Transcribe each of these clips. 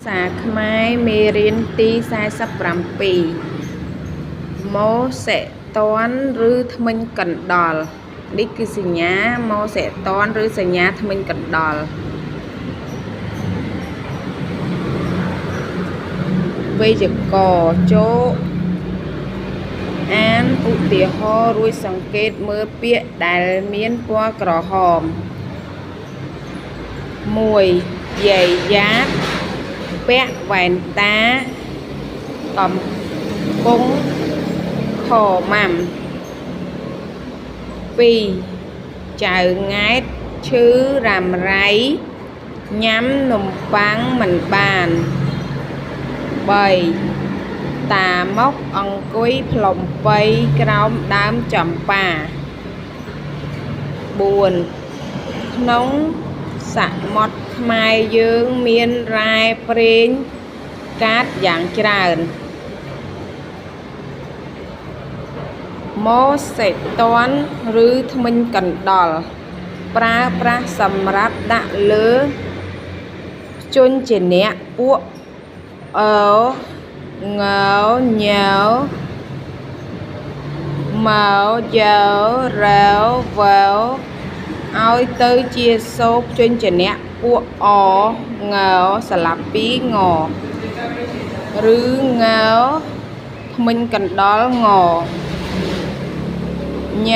សាខ្មែរមេរៀនទី47ម៉ូសេតនឬធ្មេញកណ្ដុរនេះគឺសញ្ញាម៉ូសេតនឬសញ្ញាធ្មេញកណ្ដុរវេយ្យាករណ៍ចូលអានឧទាហរណ៍រួចសង្កេតមើលពាក្យដែលមានពណ៌ក្រហម1យាយយ៉ាតពាក់វ៉ែនតាកំពុងខម៉ាំ2ចៅង៉ែតឈឺរ៉ាំរ៉ៃញ៉ាំនំប៉័ងមិនបាន3តាម៉ុកអង្គុយផ្លុំប៉ីក្រោមដើមចំប៉ា4ក្នុងសមុទ្រខ្មែរយើងមានរ៉ែប្រេងកាតយ៉ាងច្រើនម៉ូសេតនឬធ្មេញកណ្ដុរប្រើប្រាស់សម្រាប់ដាក់លើព្យញ្ជនៈពួកអងញមយរវឲ្យទៅជាសូរព្យញ្ជនៈពួកអងស្លាបពីងឬងធ្មេញកណ្ដុรงញ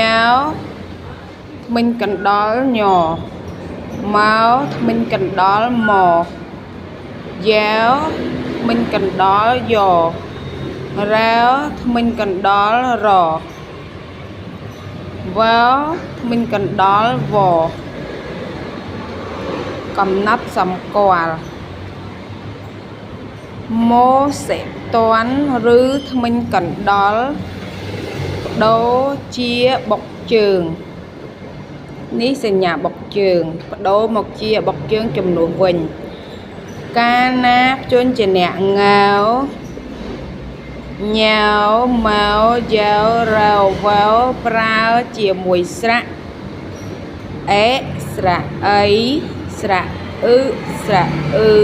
ធ្មេញកណ្ដុរញមកធ្មេញកណ្ដុរមយ៉ាវធ្មេញកណ្ដុរយរ៉ែវធ្មេញកណ្ដុររវធ្មេញកណ្ដុរវកំណត់សម្គាល់ម៉ូសេតនឬធ្មេញកណ្ដុរប្ដូរជាបុកជើងនេះសញ្ញាបុកជើងប្ដូរមកជាបុកជើងជំនួសវិញកាលណាព្យញ្ជនៈងើញ៉ៅម៉ៅយ៉ាវរ៉វប្រើជាមួយស្រៈអេស្រៈអីស្រៈអ៊ឺស្រៈអ៊ឺ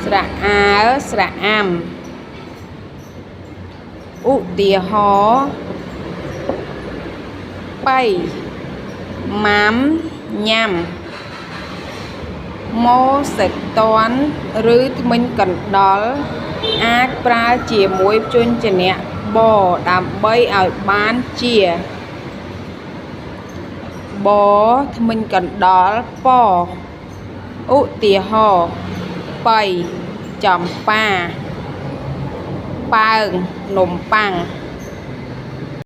ស្រៈអើស្រៈអាំឧទាហរណ៍ប៉ៃម៉ាំញ៉ាំម៉ូសេតនឬធ្មេញកណ្ដុរអាចប្រើជាមួយព្យញ្ជនៈបដើម្បីឲ្យបានជាបធ្មេញកណ្ដុរពឧទាហរណ៍ប៉ៃចំប៉ាប៉ើងនំប៉័ង